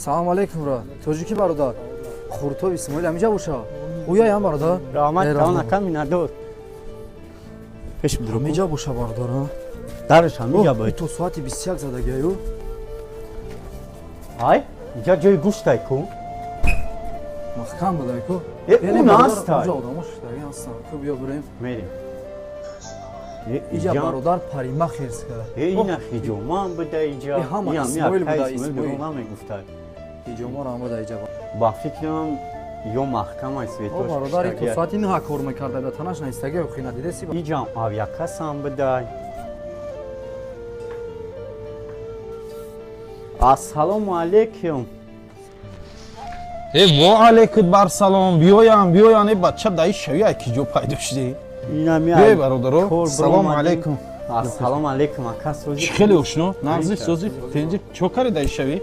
Салому алейкум, брат. Тоҷикӣ, бародар? Хуртов Исмоил ҳамиҷа боша? Уяям, бародар. Раҳмат. Э, калон раҳмат. Ака, миннатдор. Пеш бидро. Ҳамиҷа боша, бародар, а? Дараш ҳамиҷа буд. То соати 21 задагиаю. Ай, иҷа ҷои гӯштай ку. Маҳкам будай ку. Э, ӯ настай. Уҷа одамо шудаги ҳастан ку, биё бирем. Мерем. Иҷа, бародар, парикмахерская. Э, ина хиҷомам буда иҷа. Э, ҳама Ин ҳам Исмоил як буда, Исмоил Исмоил. дурӯғ намегуфтай. Ҳиҷоморо ҳам буда иҷа. Ба фикрам, ё маҳкамай О, светош. бародар, то соати 9 кор мекарда, да танаш наистаги, охи надидаси. Иҷам авиакассам будай. Ассалому алейкум. Э, ва алейкум бар салом. Биёям, биёян. Э, бача, даи шави ай ки ҷо пайдо шудӣ? Инами. Биёй, бародаро, салому алейкум. Ассалому алейкум, ака, сӯзи. Чӣ хеле ошно, нағзи, сӯзи, тинҷи, чо кари даи шави?